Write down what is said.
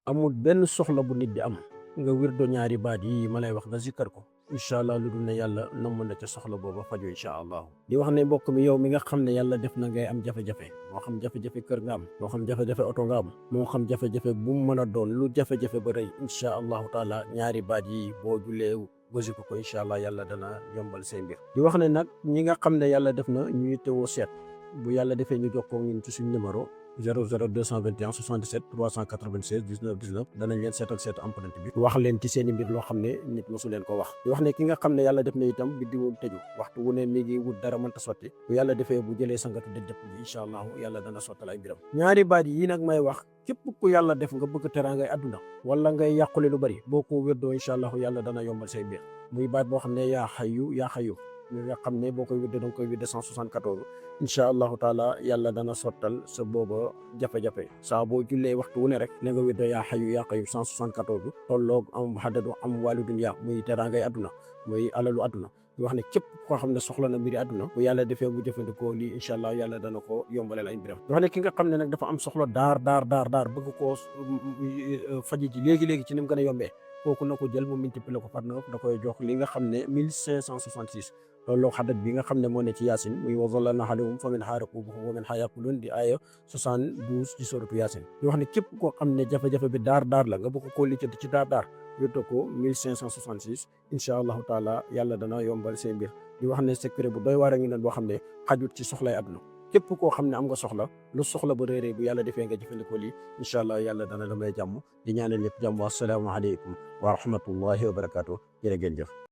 amul benn soxla bu nit di am nga wirdo ñaari baat yi ma lay wax nga zikkar ko incha allah lu dul ne yàlla namm na ca soxla booba faju incha allahu di wax ne mbokk mi yow mi nga xam ne yàlla def na ngay am jafe-jafe moo xam jafe-jafe kër nga am moo xam jafe-jafe oto nga am moo xam jafe-jafe bu mu mën a doon lu jafe-jafe ba rëy incha allahu taala ñaari baat yi boo julee gosi ko incha allah yàlla dana yombal say mbir di wax ne nag ñi nga xam ne yàlla def na ñuy teewoo seet bu yàlla defee ñu jokkoo ñun ci suñ numéro 00 221 77 396 19 19 danañ leen seetal seetu empreinte bi wax leen ci seen i mbir loo xam ne nit mosu leen ko wax di wax ne ki nga xam ne yàlla def na itam biddiwum tëju waxtu wu ne mi ngi wut dara mënta sotti bu yàlla defee bu jëlee sangatu dëj dëpp bi incha allahu yàlla dana sottal ay mbiram ñaari baat yi nag may wax képp ku yàlla def nga bëgg teraangay àdduna wala ngay yàqule lu bari boo ko wérdoo incha allahu yàlla dana yombal say mbir muy baat boo xam ne yaa xayu nga xam ne boo koy widde danga koy widde 174 incha allahu taala yàlla dana sottal sa booba jafe-jafe saa boo jullee waxtu wu ne rek ne nga widde yaa xayu 174 tolloog am xadadu am wàllu dunya muy teraangay àdduna muy alalu àdduna di wax ne képp koo xam ne soxla na mbiri àdduna bu yàlla defee bu jëfandikoo lii incha allah yàlla dana ko yombaleel ay mbiram di wax ne ki nga xam ne nag dafa am soxla daar bëgg koo faji ji léegi-léegi ci ni mu gën a yombee kooku na ko jël mu multiplier ko par 9 da koy jox li nga xam ne 1566 loolu xadat bi nga xam ne moo ne ci yaasin muy wa zallalna alayhim fa minhaa rakuubuhum wa minhaa ya'kuluun di aaya 72 ci suratu yaasin di wax ne képp koo xam ne jafe-jafe bi daar la nga bëgg koo lijjanti ci daar yóbbu ko 1566 incha allahu taala yàlla dana yombal seen mbir di wax ne secret bu doy waar a ngi boo xam ne xajut ci soxlay àdduna képp koo xam ne am nga soxla lu soxla ba réeree bu yàlla defee nga jëfandikoo lii incha allah yàlla dana la may jàmm di ñaanal ñëpp jàmm wa assalaamu aleykum wa rahmatullahi wa barakaatu jërë ngeen jëf